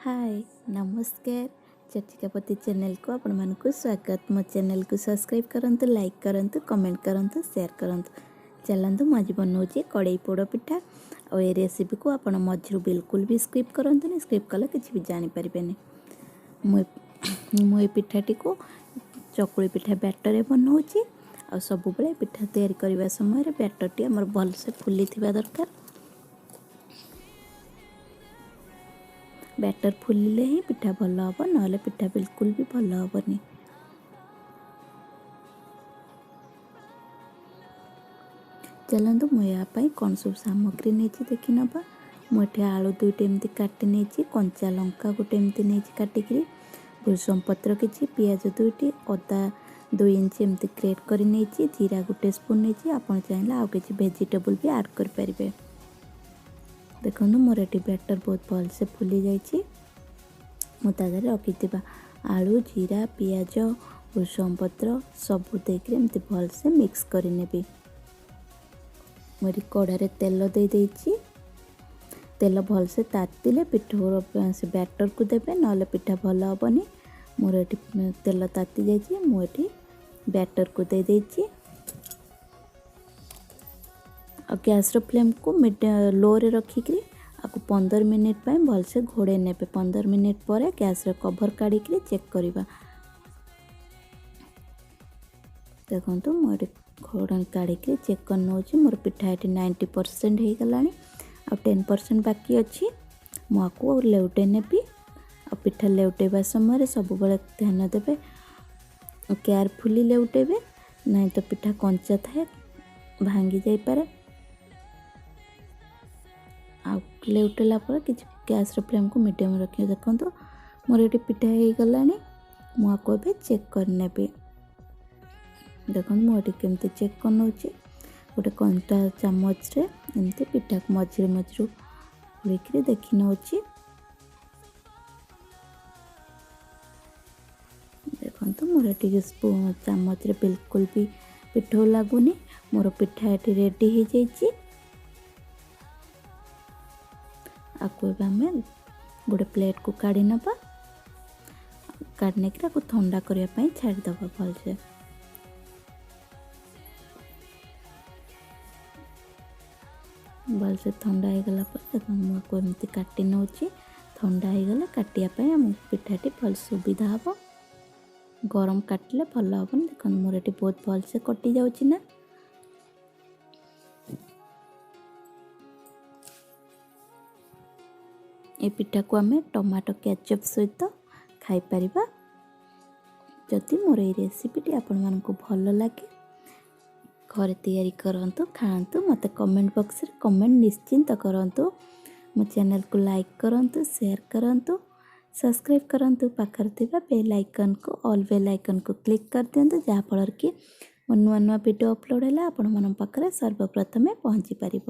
ହାଏ, ନମସ୍କାର। ଚର୍ଚ୍ଚିକାପତି ଚ୍ୟାନେଲକୁ ଆପଣମାନଙ୍କୁ ସ୍ୱାଗତ। ମୋ ଚ୍ୟାନେଲକୁ ସବସ୍କ୍ରାଇବ୍ କରନ୍ତୁ, ଲାଇକ୍ କରନ୍ତୁ, କମେଣ୍ଟ କରନ୍ତୁ, ସେୟାର କରନ୍ତୁ। ଚାଲନ୍ତୁ, ମୁଁ ଆଜି ବନାଉଛି କଡ଼େଇ ପୋଡ଼ ପିଠା। ଆଉ ଏ ରେସିପିକୁ ଆପଣ ମଝିରୁ ବିଲକୁଲ ବି ସ୍କିପ୍ କରନ୍ତୁନି, ସ୍କିପ୍ କଲେ କିଛି ବି ଜାଣିପାରିବେନି। ମୁଁ ଏ ପିଠାଟିକୁ ଚକୁଳି ପିଠା ବ୍ୟାଟରରେ ବନାଉଛି। ଆଉ ସବୁବେଳେ ପିଠା ତିଆରି କରିବା ସମୟରେ ବ୍ୟାଟରଟି ଆମର ଭଲସେ ଫୁଲିଥିବା ଦରକାର। ବ୍ୟାଟର ଫୁଲିଲେ ହିଁ ପିଠା ଭଲ ହେବ, ନହେଲେ ପିଠା ବିଲକୁଲ ବି ଭଲ ହେବନି। ଚାଲନ୍ତୁ, ମୁଁ ଏହା ପାଇଁ କ'ଣ ସବୁ ସାମଗ୍ରୀ ନେଇଛି ଦେଖି ନେବା। ମୁଁ ଏଠି ଆଳୁ ଦୁଇଟି ଏମିତି କାଟି ନେଇଛି, କଞ୍ଚା ଲଙ୍କା ଗୋଟେ ଏମିତି ନେଇଛି କାଟିକିରି, ଭୃସଙ୍ଗ ପତ୍ର କିଛି, ପିଆଜ ଦୁଇଟି, ଅଦା 2 ଇଞ୍ଚ ଏମିତି ଗ୍ରେଟ୍ କରି ନେଇଛି, ଜିରା 1 ସ୍ପୁନ୍ ନେଇଛି। ଆପଣ ଚାହିଁଲେ ଆଉ କିଛି ଭେଜିଟେବୁଲ୍ ବି ଆଡ଼୍ କରିପାରିବେ। ଦେଖନ୍ତୁ, ମୋର ଏଠି ବ୍ୟାଟର ବହୁତ ଭଲସେ ଫୁଲି ଯାଇଛି। ମୁଁ ତା ଦେହରେ ରଖିଥିବା ଆଳୁ, ଜିରା, ପିଆଜ, ଭୃସଙ୍ଗ ପତ୍ର ସବୁ ଦେଇକରି ଏମିତି ଭଲସେ ମିକ୍ସ କରିନେବି। ମୁଁ ଏଠି କଢ଼ାରେ ତେଲ ଦେଇଦେଇଛି। ତେଲ ଭଲସେ ତାତିଲେ ପିଠା ସେ ବ୍ୟାଟରକୁ ଦେବେ, ନହେଲେ ପିଠା ଭଲ ହେବନି। ମୋର ଏଠି ତେଲ ତାତି ଯାଇଛି, ମୁଁ ଏଠି ବ୍ୟାଟରକୁ ଦେଇଦେଇଛି। ଆଉ ଗ୍ୟାସ୍ର ଫ୍ଲେମ୍କୁ ଲୋରେ ରଖିକିରି ଆକୁ 15 ମିନିଟ୍ ପାଇଁ ଭଲସେ ଘୋଡ଼େଇ ନେବେ। 15 ମିନିଟ୍ ପରେ ଗ୍ୟାସ୍ର କଭର୍ କାଢ଼ିକିରି ଚେକ୍ କରିବା। ଦେଖନ୍ତୁ, ମୁଁ ଏଠି ଘୋଡ଼ଣି କାଢ଼ିକିରି ଚେକ୍ କରି ନେଉଛି। ମୋର ପିଠା ଏଠି 90% ହେଇଗଲାଣି, ଆଉ 10% ବାକି ଅଛି। ମୁଁ ଆକୁ ଲେଉଟେଇ ନେବି। ଆଉ ପିଠା ଲେଉଟେଇବା ସମୟରେ ସବୁବେଳେ ଧ୍ୟାନ ଦେବେ, କେୟାରଫୁଲି ଲେଉଟେଇବେ, ନାହିଁ ତ ପିଠା କଞ୍ଚା ଥାଏ, ଭାଙ୍ଗି ଯାଇପାରେ। ଆଉ ଲେଉଟେଇଲା ପରେ କିଛି ଗ୍ୟାସ୍ର ଫ୍ଲେମ୍କୁ ମିଡ଼ିୟମ୍ ରଖିବେ। ଦେଖନ୍ତୁ, ମୋର ଏଠି ପିଠା ହେଇଗଲାଣି। ମୁଁ ଆକୁ ଏବେ ଚେକ୍ କରିନେବି। ଦେଖନ୍ତୁ, ମୁଁ ଏଠି କେମିତି ଚେକ୍ କରିନେଉଛି। ଗୋଟେ କଣ୍ଟା ଚାମଚରେ ଏମିତି ପିଠାକୁ ମଝିରେ ମଝିରୁ ଖୋଳିକିରି ଦେଖି ନେଉଛି। ଦେଖନ୍ତୁ, ମୋର ଏଠି ଚାମଚରେ ବିଲକୁଲ ବି ପିଠଉ ଲାଗୁନି। ମୋର ପିଠା ଏଠି ରେଡ଼ି ହେଇଯାଇଛି। ଆକୁ ଏବେ ଆମେ ଗୋଟେ ପ୍ଲେଟ୍କୁ କାଢ଼ି ନେବା। କାଢ଼ି ନେଇକି ତାକୁ ଥଣ୍ଡା କରିବା ପାଇଁ ଛାଡ଼ିଦେବା ଭଲସେ। ଭଲସେ ଥଣ୍ଡା ହେଇଗଲା ପରେ ଦେଖନ୍ତୁ, ମୁଁ ଆକୁ ଏମିତି କାଟି ନେଉଛି। ଥଣ୍ଡା ହେଇଗଲେ କାଟିବା ପାଇଁ ଆମକୁ ପିଠାଟି ଭଲ ସୁବିଧା ହେବ। ଗରମ କାଟିଲେ ଭଲ ହେବନି। ଦେଖନ୍ତୁ, ମୋର ଏଠି ବହୁତ ଭଲସେ କଟି ଯାଉଛି ନା। ଏ ପିଠାକୁ ଆମେ ଟମାଟୋ କ୍ୟାଚଅପ୍ ସହିତ ଖାଇପାରିବା। ଯଦି ମୋର ଏଇ ରେସିପିଟି ଆପଣମାନଙ୍କୁ ଭଲ ଲାଗେ, ଘରେ ତିଆରି କରନ୍ତୁ, ଖାଆନ୍ତୁ। ମୋତେ କମେଣ୍ଟ ବକ୍ସରେ କମେଣ୍ଟ ନିଶ୍ଚିନ୍ତ କରନ୍ତୁ। ମୋ ଚ୍ୟାନେଲକୁ ଲାଇକ୍ କରନ୍ତୁ, ସେୟାର କରନ୍ତୁ, ସବସ୍କ୍ରାଇବ୍ କରନ୍ତୁ। ପାଖରେ ଥିବା ବେଲ୍ ଆଇକନ୍କୁ, ଅଲ୍ ବେଲ୍ ଆଇକନ୍କୁ କ୍ଲିକ୍ କରିଦିଅନ୍ତୁ, ଯାହାଫଳରେ କି ମୋ ନୂଆ ନୂଆ ଭିଡ଼ିଓ ଅପଲୋଡ଼ ହେଲେ ଆପଣମାନଙ୍କ ପାଖରେ ସର୍ବପ୍ରଥମେ ପହଞ୍ଚି ପାରିବ।